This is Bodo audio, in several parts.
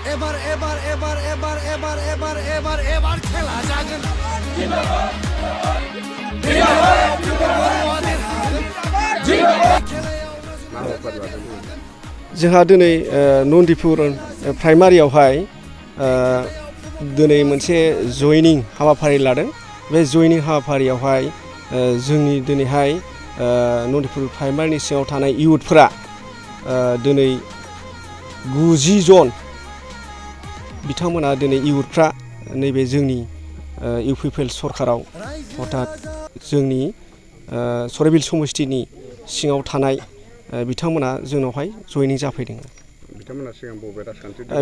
एबार खेला जागोन जोंहा दिनै नन्दिपुर प्राइमारियावहाय दिनै मोनसे जयनिं हाबाफारि लादों बे जयनिं हाबाफारियावहाय जोंनि दिनैहाय नन्दिपुर प्राइमारिनि सिङाव थानाय इयुथफोरा दिनै 90 जन बिथांमोना दिनै इयुथफ्रा नैबे जोंनि इउपिपिएल सरकाराव अर्थात जोंनि सराइबिल समस्तिनि सिङाव थानाय बिथांमोना जोंनावहाय जयनिं जाफैदों।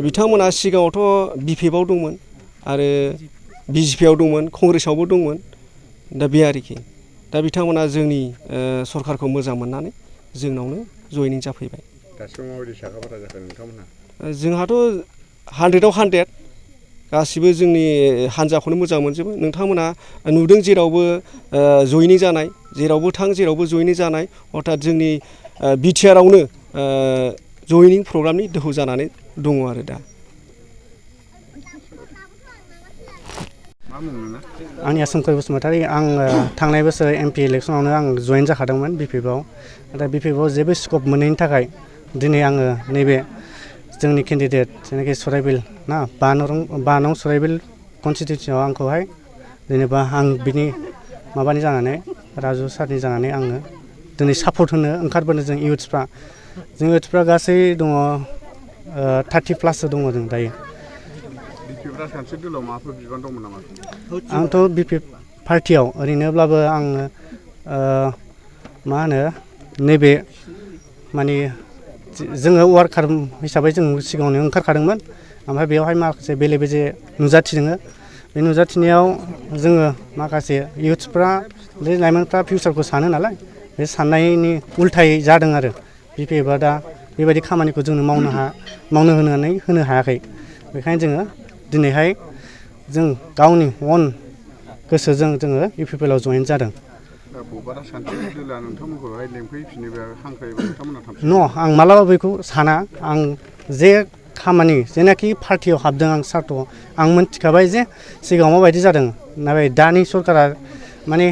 बिथांमोना सिगाङावथ' बिपिएफआव दंमोन आरो बिजेपिआव दंमोन, कंग्रेसआवबो दंमोन। दा बे आरोखि दा बिथांमोना जोंनि सरकारखौ मोजां मोननानै जोंनावनो जयनिं जाफैबाय। दासिमाव माबायदि साखाफारा जाखो नोंथांमोनहा? जोंहाथ' 100आव 100 गासिबो जोंनि हान्जाखौनो मोजां मोनजोबो। नोंथांमोना नुदों जेरावबो जयनिं जानाय, जेरावबो थां जेरावबो जयनिं जानाय, अर्थात जोंनि बिटिआरआवनो जयनिं प्रग्रामनि दोहौ जानानै दङ आरो दा। आंनि सोमखोर बसुमतारी। आं थांनाय बोसोर एमपि इलेक्सनावनो आं जयेन जाखादोंमोन बिपिएफआव। दा बिपिएफआव जेबो स्कप मोनैनि थाखाय दिनै आङो नैबे जोंनि केन्डिडेट जेनाखि सराइबिल ना 5 नं सराइबिल कनस्टिटिउन्सियाव आंखौहाय जेनेबा आं बिनि माबानि जानानै राजु सारनि जानानै आङो दिनै सापर्ट होनो ओंखारबोनो जों इयुथ्सफ्रा गासै दङ 30+ दङ जों दायो। बिपिएफ राजखान्थि दोलोआव माबाफोर बिबान दंमोन नामा? आंथ' बिपिएफ पार्टियाव ओरैनोब्लाबो आङो मा होनो नैबे माने जोङो वार्कार हिसाबै जों सिगाङावनो ओंखारखादोंमोन। ओमफ्राय बेवहाय माखासे बेले बेजे नुजाथिदोङो। बे नुजाथिनायाव जोङो माखासे इयुथ्सफ्रा लाइमोनफ्रा फिउचारखौ सानो नालाय बे साननायनि उल्थायै जादों आरो बिपिएफआ दा बेबायदि खामानिखौ जोंनो मावनो होनो हायाखै। बेखायनो जोङो दिनैहाय जों गावनि अन गोसोजों जोङो इउपिपिएलआव जयेन जादों। आं मालाबा बेखौ साना। आं जे खामानि जेनाखि पार्टियाव हाबदों आं सार्थ'आव आं मोनथिखाबाय जे सिगाङाव माबायदि जादों। नाथाय दानि सरकारा माने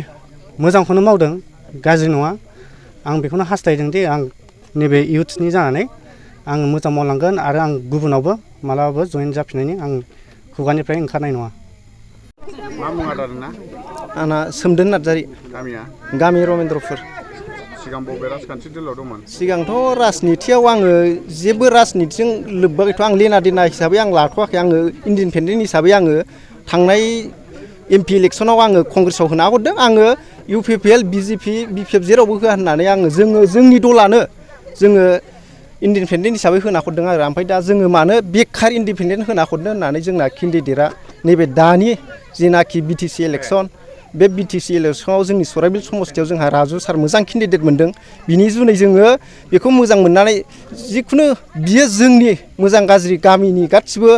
मोजांखौनो मावदों, गाज्रि नङा। आं बेखौनो हास्थायदों दि आं नैबे इयुथ्सनि जानानै आं मोजां मावलांगोन आरो आं गुबुनावबो मालाबाबो जयेन जाफिननायनि आं खुगानिफ्राय ओंखारनाय नङा। मा मुं आदार ना? आंना सोमदोन नार्जारि। गामिया? गामि रमेन्द्रपुर। सिगां बबे राजखान्थि दोलोआव दंमोन? सिगांथ' राजनितियाव आङो जेबो राजनितिजों लोब्बा गैथ'आ। आं लेना देना हिसाबै आं लाथ'वाखै। आङो इन्डिपेन्डेन्ट हिसाबै आङो थांनाय एमपि इलेक्सनाव आङो कंग्रेसआव होना हरदों। आङो इउपिपिएल, बिजेपि, बिपिएफ जेरावबो होआ होननानै आङो जोंनि दलानो जोङो इन्डिपेन्डेन्ट हिसाबै होना हरदों आरो। ओमफ्राय दा जोङो मानो बेखार इन्डिपेन्डेन्ट होना हरदों होननानै जोंना केन्डिडेटआ नैबे दानि जेनाखि बिटिसि इलेक्सन, बे बिटिसि इलेक्सनाव जोंनि सराइबिल समस्तियाव जोंहा राजु सार मोजां केन्डिडेट मोनदों। बिनि जुनै जोङो बेखौ मोजां मोननानै जिखुनु बियो जोंनि मोजां गाज्रि गामिनि गासिबो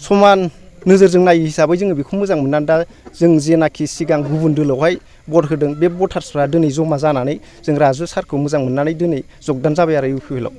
समान नोजोरजों नायो हिसाबै जोङो बेखौ मोजां मोननानै दा जों जेनाखि सिगां गुबुन दोलोआवहाय भट होदों बे भटार्सफ्रा दिनै जमा जानानै जों राजु सारखौ मोजां मोननानै दिनै जगदान जाबाय आरो इउपिपिएलआव।